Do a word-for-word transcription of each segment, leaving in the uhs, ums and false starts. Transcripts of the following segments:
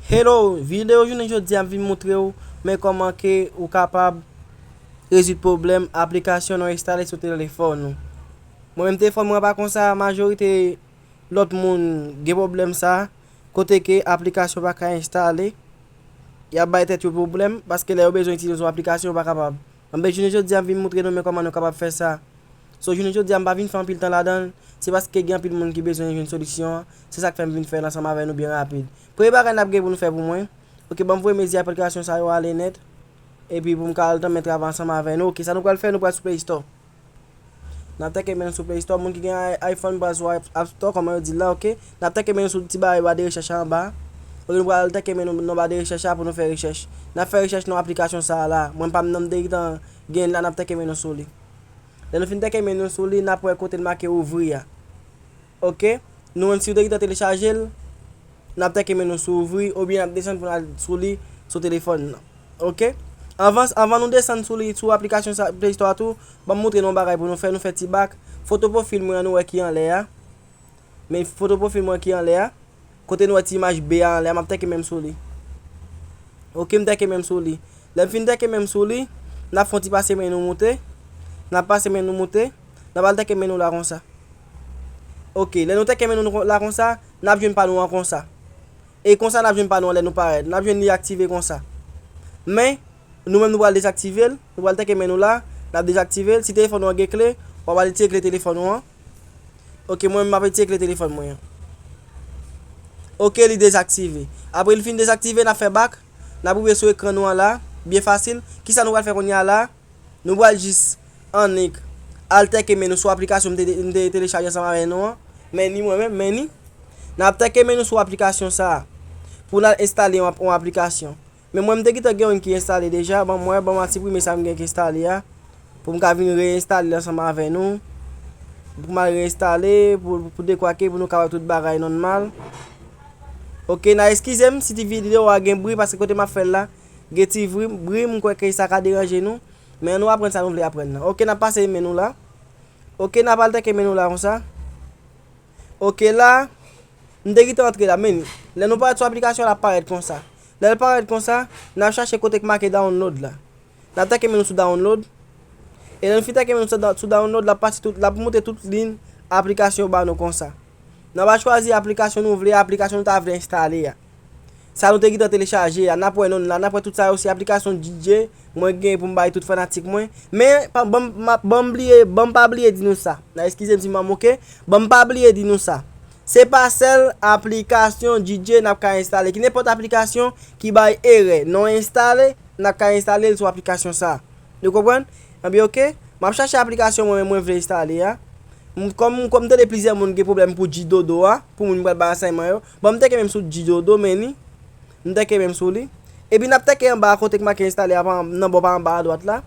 Hello, videyo jounen jodi a m vin moutre w men kòman ke ou kapab rezoud pwoblèm aplikasyon nou enstale sou telefòn ou. Mwen menm telefòn mwen pa konsa, majorite lòt moun gen pwoblèm sa, kote ke aplikasyon pa ka enstale, y ap bay tèt yo pwoblèm, paske lè yo bezwen itilize yon aplikasyon, yo pa kapab. Anben, jounen jodi a, m vin moutre nou men kòman nou kapab fè sa. So, jounen jodi a, m pa vin fè anpil tan ladan l, se paske gen anpil moun ki bezwen jwenn solisyon an, se sa k fè m vin fè l ansanm avè nou byen rapid. Premye bagay n ap gen pou nou fè pou mwen, oke, ban m voye mezi aplikasyon sa yo ale nèt, epi pou m ka al tanmen travay ansanm avè nou. Oke, sa nou pral fè, nou pral sou Play Store. N ap tèke men nou sou Play Store. Moun ki gen i-, iPhone, pral sou App Store, kòman yo di l la, oke? N ap tèke men nou sou ti bagay ba de rechèch anba. Oke, nou pral tèke men nou nan ba de rechèch la pou nou fè rechèch. N ap fè rechèch nan aplikasyon sa a la. Mwen pa m nan m te gentan gen l la, n ap tèke men nou sou li. Lè nou fin tèke men nou sou li, n ap wè kote l make ouvri a. Oke? Nou menm si w te gentan telechaje l, n ap tèke men nou sou ouvri oubyen n ap desann pou n al sou li sou telefòn nan. Oke? Anvan, anvan nou desann sou li, sou aplikasyon sa, Play Store a tou, ban m moutre nou yon bagay pou nou fè, nou fè ti bak. Foto pwofil mwen an nou wè ki anlè a. Men foto pwofil mwen ki anlè a. Kote nou wè ti imaj be a anlè a, m ap tèke men m sou li. Oke, m tèke men m sou li. Lè m fin tèke men m sou li, n ap fè yon ti pase men nou moute. N ap pase men nou moute. N ap al tèke men nou la konsa. Oke, lè nou tèke men nou la konsa, n ap jwenn pa nou an konsa. E konsa n ap jwenn pa nou an lè nou parèt. N ap jwenn li aktive konsa. Men, nou menm nou pral dezaktive l, nou pral tèke men nou la, n ap dezaktive l. Si telefòn ou an gen kle, w ap al retire kle telefòn ou an. Oke, mwen menm m ap retire kle telefòn mwen an. Oke, li dezaktive. Apre li fin dezaktive, n ap fè bak. N ap rive sou ekran nou an la, byen fasil. Kisa nou pral fè kounye a la? Nou pral jis annik al tèke men nou sou aplikasyon m te, m te telechaje ansanm avè nou an. Men ni mwen menm, men ni. N ap tèke men nou sou aplikasyon sa a pou n al enstale yon, yon aplikasyon. Men mwen, m te gentan gen youn ki enstale deja. Ban m wè, ban m al siprime sa m gen ki enstale a. Pou m ka vin reyenstale l ansanm avè nou. Pou m al reyenstale, pou, pou dekwa ke, pou nou ka wè tout bagay nòmal. Oke, n a eskize m si ti videyo a gen bri, paske kote m ap fè l la, gen ti bri, bri, m kwè ke sa ka deranje nou. Men ann nou aprann sa nou vle aprann nan. Oke, n ap pase men nou la. Oke, n ap al tèke men nou la konsa. Oke, la, m te gentan antre la, men lè nou parèt sou aplikasyon, l ap parèt konsa. Lè l parèt konsa, n ap chache kote k make download la. N ap tèke men nou sou download. E lè n fin tèke men nou sou da-, sou download, l ap pase tout, l ap montre tout liy aplikasyon ba nou konsa. N ap al chwazi aplikasyon nou vle, aplikasyon nou ta vle enstale a. Sa nou te gentan telechaje a, n ap wè non l la, n ap wè tout sa yo, se aplikasyon D J mwen gen pou m bay tout fanatik mwen. Men, pa, ban m, ma, ban m bliye, ban m pa bliye di nou sa. N a eskize m si m pa moke, ban m pa bliye di nou sa. Se pa sèl aplikasyon D J n ap ka enstale. Ki nenpòt aplikasyon ki bay erè, non enstale, n ap ka enstale l sou aplikasyon sa. Nou konprann? Anben, oke. M ap chache aplikasyon mwen menm mwen vle enstale a. M, kòm, kòm m tande plizyè moun gen pwoblèm pou G Dodo a, pou moun pral bay ansèyman yo. Bon, m teke men m sou G Dodo, men ni. M teke men m sou li. Epi n ap teke anba a kote k make enstale a, pa, nan bò pa anba adwat la.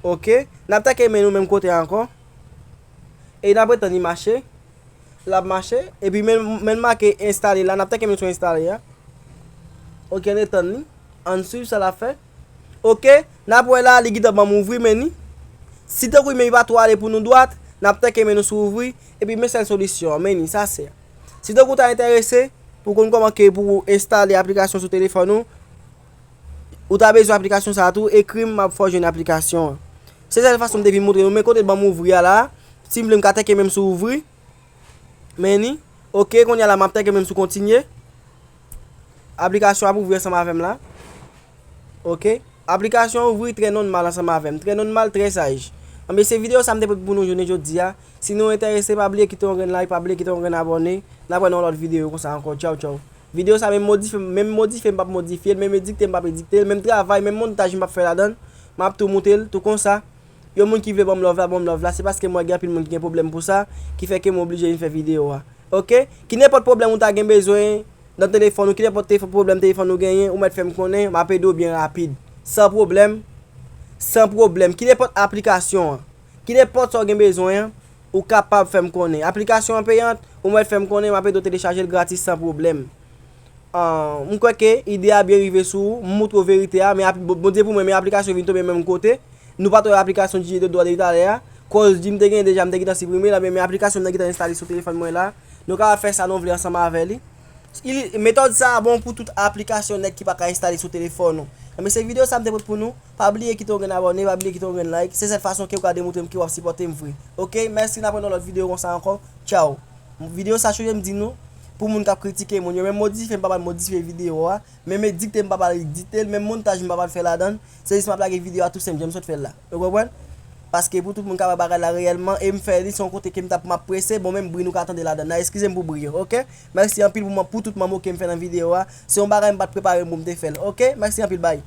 Oke. N ap teke men nou menm kote a ankò. E n ap ret tann li mache. L ap mache. Epi men, men l make enstale la, n ap teke men sou enstale a. Oke, ann ret tann li. Ann swiv sa l ap fè. Oke, n ap wè la, li gentan ban m ouvri men ni. Si tankou men li pa twò ale pou nou dwat, n ap teke men nou sou ouvri, epi men sèl solisyon an, men ni, sa se. Si tankou w ta enterese pou konn kòman ke pou w enstale aplikasyon sou telefòn ou, ou ta bezwen aplikasyon sa a tou, ekri m, m ap fè w jwenn aplikasyon an. Se sèl fason m te vin montre nou, men kote l ban m ouvri a la, si m vle m ka teke men m sou ouvri. Men ni. Oke, kounye a la m ap teke men m sou kontinye. Aplikasyon ap ouvri ansanm avè m la. Oke. Aplikasyon ouvri trè nòmal ansanm avè m. Trè nòmal, trè saj. Anben, se videyo sa m te pote pou nou jounen jodi a. Si nou enterese, pa bliye kite yon grenn like, pa bliye kite yon grenn abòne. N ap wè nan yon lòt videyo konsa ankò. Tchaw, tchaw. Videyo sa menm modifye, menm modifye m p ap modifye l, menm edikte m p ap edikte l, menm travay, menm montaj m p ap fè ladan l. M ap tou moute l, tou konsa. Yon moun ki vle ban m love la, ban m love la. Se paske m wè gen anpil moun ki gen pwoblèm pou sa, ki fè ke m oblije vin fè videyo a. Oke? Ki nenpòt pwoblèm ou ta gen bezwen nan telefòn ou, ki nenpòt telefòn, pwoblèm telefòn ou genyen, ou mèt fè m konnen, m ap ede w byen rapid. San pwoblèm. San pwoblèm. Ki nenpòt aplikasyon an, ki nenpòt sa w gen bezwen an, ou kapab fè m konnen. Aplikasyon an peyant, ou mèt fè m konnen, m ap ede w telechaje l gratis san pwoblèm. Ah, m kwè ke ide a byen rive sou ou, m moutre w verite a, men apli-, Bon-, Bondye pou mwen, men aplikasyon vin tonbe menm kote. Nou pa t wè aplikasyon D J Dodo a depi talè a. Kòz di m te genyen deja, m te gentan siprime l, men, men aplikasyon m nan gentan enstale sou telefòn mwen la. Nou kapab fè sa nou vle ansanm avè li. Metòd sa a bon pou tout aplikasyon nèt ki pa ka enstale sou telefòn ou. Enben, se videyo sa a m te pote pou nou. Pa bliye kite yon grenn abòne, pa bliye kite yon grenn like. Se sèl fason ke w ka demontre m ke w ap sipòte m vre. Oke, mèsi, n ap wè nan lòt videyo konsa ankò. Tchaw. Videyo sa a, chonje m di nou, pou moun k ap kritike moun yo, menm modifye m pa pral modifye videyo a, menm edite m pa pral edite l, menm montaj m pa pral fè ladan l. Se jis m ap lage videyo a tou senp, jan m sot fè l la. Ou konprann? Paske pou tout moun ka wè bagay la reyèlman, e m fè li se yon kote ke m t ap m ap prese, bon, menm bri nou ka tande ladan l la. Eskize m pou bri yo, oke? Mèsi anpil pou, pou tout manm ke m fè nan videyo a. Se yon bagay m pa t prepare m pou m te fè l, oke? Mèsi anpil, bay.